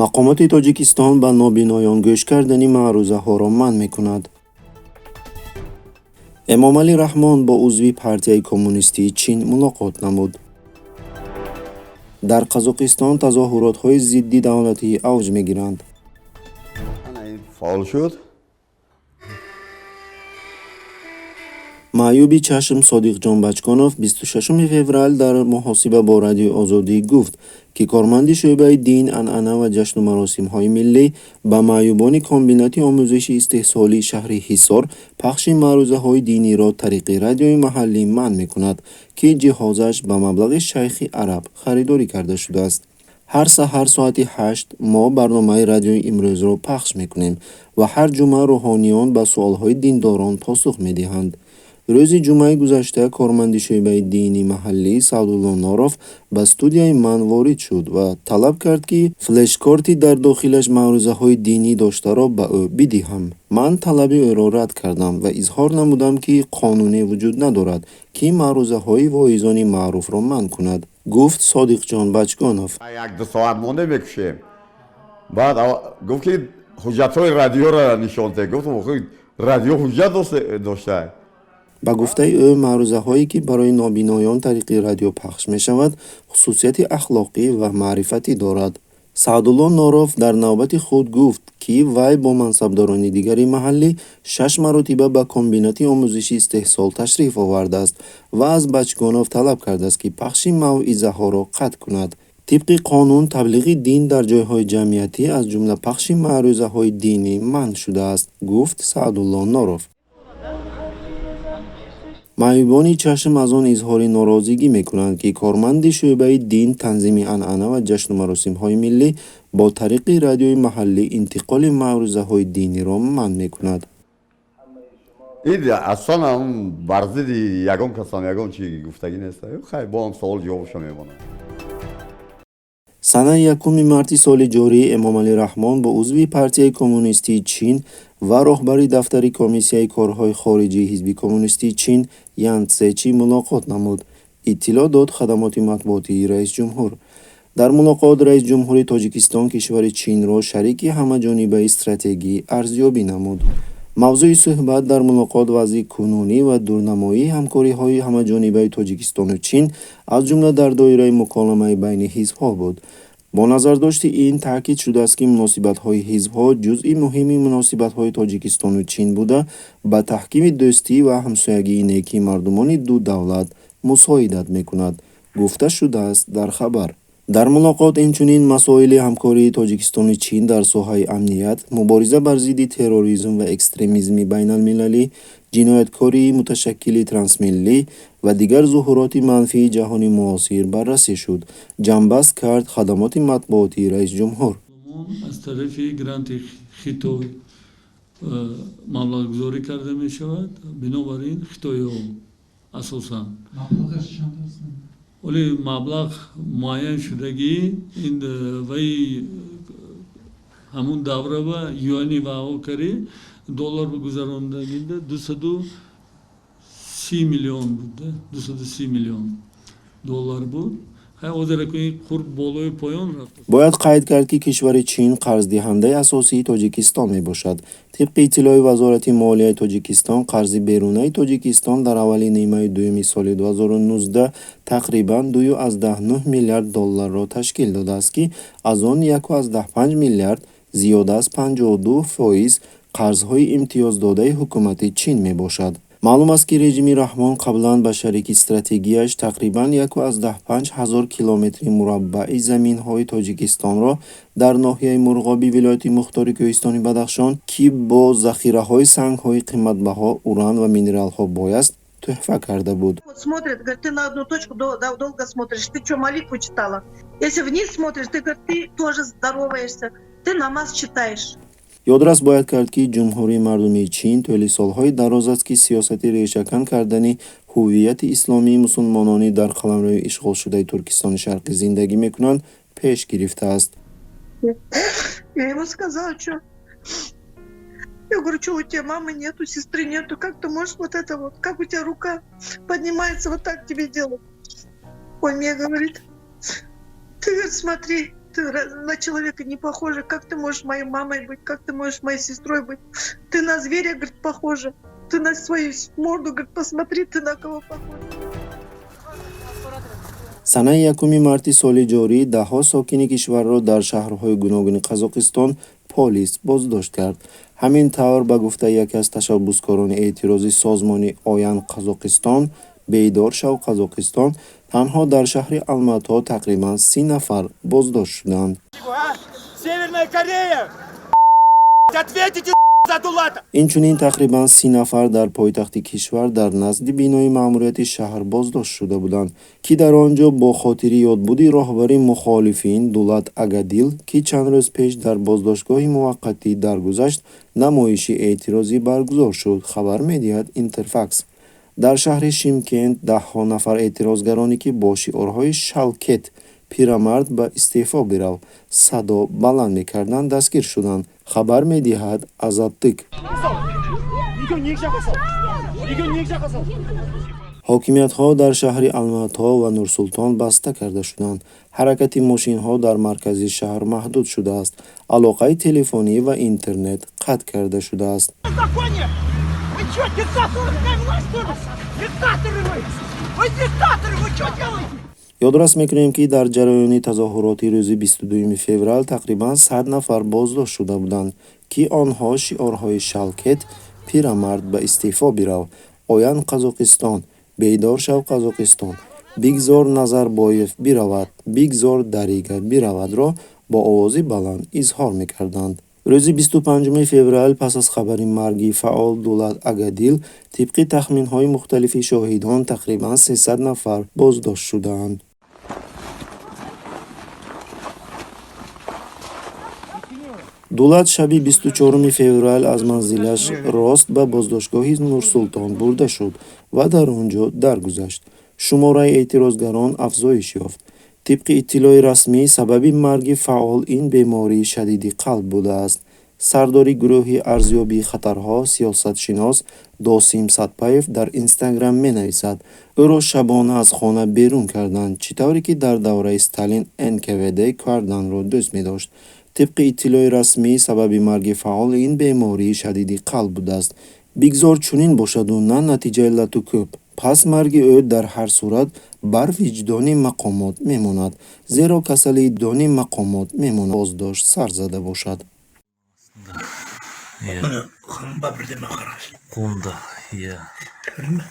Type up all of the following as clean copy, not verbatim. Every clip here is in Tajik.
Мақомоти Тоҷикистон ба нобиноён гӯш кардани маърузаҳоро манъ мекунад. Эмомалӣ Раҳмон бо узви Партияи коммунистии Чин мулоқот намуд. Дар Қазоқистон тазоҳуротҳои зидди давлатӣ авҷ мегиранд. Фаъол шуд. Маъюби чашм Содиқҷон Бачконов 26 феврал дар муҳосиба бо Радиои Озодӣ гуфт, ки корманди шӯъбаи дин, анъана ва ҷашну маросимҳои миллӣ ба маъюбони комбинати омӯзиши истеҳсолии шаҳри Ҳисор пахши маърузаҳои диниро тариқи радиои маҳаллӣ манъ мекунад, ки ҷиҳозаш ба маблағи шайхи араб харидорӣ карда шудааст. Ҳар саҳар соати 8 мо барномаи радиои имрӯзро пахш мекунем ва ҳар ҷумъа рӯҳониён ба суолҳои диндорон посух медиҳанд. Рӯзи ҷумъаи гузашта корманди шӯъбаи дини маҳаллӣ Саъдулло Норов ба студияи ман ворид шуд ва талаб кард, ки флешкорти дар дохилаш маърузаҳои динӣ доштаро ба ӯ бидиҳам. Ман талаби ӯро рад кардам ва изҳор намудам, ки қонуне вуҷуд надорад, ки маърузаҳои воизони маъруфро манъ кунад, гуфт Содиқҷон Бачгонов. Як-ду соат монда мекушем. Баъд гуфт, ки ҳуҷҷатҳои радиоро нишон де. Гуфт, радио ҳуҷҷат дошта. Ба гуфтаи ӯ, маърузаҳое, ки барои нобиноён тариқи радио пахш мешавад, хусусияти ахлоқӣ ва маърифатӣ дорад. Саъдулло Норов дар навбати худ гуфт, ки вай бо мансабдорони дигари маҳаллӣ 6 маротиба ба комбинати омӯзиши истеҳсол ташриф овардааст ва аз Бачгонов талаб кардааст, ки пахши мавъизаҳоро қатъ кунад. Тибқи қонун, таблиғи дин дар ҷойҳои ҷамъиятӣ, аз ҷумла пахши маърузаҳои динӣ манъ шудааст, гуфт Саъдулло Норов. Маъюбони чашм аз он изҳори норозигӣ мекунанд, ки корманди шӯъбаи дин, танзими анъана ва ҷашну маросимҳои миллӣ бо тариқи радиои маҳаллӣ интиқоли маърузаҳои диниро манъ мекунад. Ин аслан ҳам бар зидди ягон касам ягон чи гуфтагӣ нест. Хай, бо ҳам суол ҷавобшо мемонад. Санаи 1 марти соли ҷорӣ Эмомалӣ Раҳмон бо узви Партияи коммунистии Чин ва роҳбари дафтари Комиссияи корҳои хориҷии Ҳизби коммунистии Чин Ян Цзечи мулоқот намуд. Иттилоъ дод хадамоти матбуотии раисҷумҳур. Дар мулоқот раисҷумҳури Тоҷикистон кишвари Чинро шарики ҳамаҷонибаи стратегӣ арзёбӣ намуд. Мавзӯи суҳбат дар мулоқот вазъи кунунӣ ва дурнамоии ҳамкориҳои ҳамаҷонибаи Тоҷикистону Чин, аз ҷумла дар доираи муколамаи байни ҳизбҳо буд. Бо назардошти ин таъкид шудааст, ки муносибатҳои ҳизбҳо ҷузъи муҳими муносибатҳои Тоҷикистону Чин буда, ба таҳкими дӯстӣ ва ҳамсоягии некии мардумони ду давлат мусоидат мекунад, гуфта шудааст дар хабар. Дар мулоқот инчунин масоили ҳамкории Тоҷикистону Чин дар соҳаи амният, мубориза бар зидди терроризм ва экстремизми байналмилалӣ, ҷинояткории муташаккили трансмиллӣ ва дигар зуҳуроти манфии ҷаҳони муосир баррасӣ шуд, ҷамъбаст кард хадамоти матбуотии раисҷумҳур. Аз тарафи гранти Хитой маблағгузорӣ карда мешавад, бинобар ин хитоиҳо асосан. Вале маблағ муайян шудагӣ ин вай ҳамун давра ва юани вао кари доллар гузарондагинда 230 миллион буд, 230 миллион доллар буд. Бояд қайд кард, ки кишвари Чин қарздиҳандаи асосии Тоҷикистон мебошад. Тибқи иттилои Вазорати молияи Тоҷикистон, қарзи берунаи Тоҷикистон дар аввали нимаи дуюми соли 2019 тақрибан 2,9 миллиард долларро ташкил додааст, ки аз он 1,5 миллиард, зиёда аз 52%, қарзҳои имтиёздодаи ҳукумати Чин мебошад. Маълум аст, ки режими Раҳмон қаблан ба шарики стратегияш тақрибан 1,5 ҳазор километри мураббаи заминҳои Тоҷикистонро дар ноҳияи Мурғоби вилояти Мухтори Кӯҳистони Бадахшон, ки бо захираҳои сангҳои қиматбаҳо, уран ва минералҳо бой аст, тӯҳфа карда буд. Смотрит, говорит, ты на одну точку долго смотришь, ты что, молитву читала? Если вниз смотришь, ты, говорит, ты тоже здороваешься, ты намаз читаешь. Ёдрас бояд кард, ки Ҷумҳурии мардумии Чин тӯли солҳои дароз аст, ки сиёсати решакан кардани ҳуввияти исломии мусулмонони дар қаламрави ишғолшудаи Туркистони Шарқӣ зиндагӣ мекунанд, пеш гирифтааст. Я ему сказала, что я говорю, что у тебя мамы нету, сестры нету, как ты можешь вот это вот, как у тебя рука поднимается, вот так тебе делать. Он мне говорит, ты, говорит, смотри, Ты на человека не похожа. Как ты можешь моей мамой быть? Как ты можешь моей сестрой быть? Ты на зверя, говорит, похожа. Ты на свою морду, говорит, посмотри, ты на кого похожа. Санаи 1 марти соли ҷорӣ даҳҳо сокини кишварро дар шаҳрҳои гуногуни Қазоқистон полис боздошт кард. Ҳамин тавр, ба гуфтаи яке аз ташаббускорони эътирози созмони «Оян Қазоқистон», «Бедор шав, Қазоқистон», танҳо дар шаҳри Алмато тақрибан 30 нафар боздошт шуданд. Северная Корея! Ответите за Дулата! Инчунин тақрибан 30 нафар дар пойтахти кишвар дар назди бинои маъмурияти шаҳр боздошт шуда буданд, ки дар он ҷо бо хотири ёдбуди роҳбари мухолифин Дулат Агадил, ки чанд рӯз пеш дар боздоштгоҳи муваққатӣ даргузашт, намоиши эътирозӣ баргузор шуд, хабар медиҳад Интерфакс. Дар шаҳри Шимкент даҳҳо нафар эътирозгароне, ки бо шиорҳои «Шалкет», «Пирамард ба истеъфо бирав» садо баланд мекарданд, дастгир шуданд, хабар медиҳад Азаттык. Ҳокимиятҳо дар шаҳри Алмато ва Нурсултон баста карда шуданд. Ҳаракати мошинҳо дар маркази шаҳр маҳдуд шудааст. Алоқаи телефонӣ ва интернет қатъ карда шудааст. Законе! Вы что, диктаторы? Диктаторы вы! Вы диктаторы! Вы что делаете? Ёдрас мекунем, ки дар ҷараёни тазоҳуроти рӯзи 22 феврал тақрибан 100 нафар боздошт шуда буданд, ки онҳо шиорҳои «Шалкет», «Пирамард ба истеъфо бирав», «Оян Қазоқистон», «Бедор шав, Қазоқистон», «Бигзор Назарбоев биравад», «Бигзор Дарига биравадро бо овози баланд изҳор мекарданд. Рӯзи 25 феврал пас аз хабари марги фаъол Дулат Агадил, тибқи тахминҳои мухталифи шоҳидон, тақрибан 300 нафар боздошт шудаанд. Дулат шаби 24 феврал аз манзилаш рост ба боздоштгоҳи Нурсултон бурда шуд ва дар он ҷо даргузашт. Шумораи эътирозгарон афзоиш ёфт. Тибқи иттилои расмӣ, сабаби марги фаъол ин бемории шадиди қалб будааст. Сардори гурӯҳи арзёбии хатарҳо, сиёсатшинос Досим Сатпаев дар Инстаграм менависад: ӯро шабона аз хона берун карданд, чӣ тавре ки дар давраи Сталин НКВД карданро дӯст медошт. Тибқи иттилои расмӣ, сабаби марги фаъол ин бемории шадиди қалб будааст. Бигзор чунин бошаду на натиҷаи лату-кӯб. Пас марги ӯ дар ҳар сурат бар виҷдони мақомот мемонад, зеро касалии дони мақомот мемонад боздошт сар зада бошад. Иә. Міне, қан ба, бірдеме қарасы. Қолында, иә. Көрдің бе?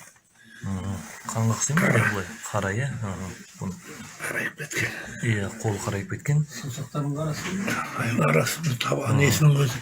Қанға ұқсай ма былай? Қара, иә. Бұны- Қарайып кеткен. Иә, қолы қарайып кеткен. Саусақтарының арасы. Арасы, табан несінің өзі.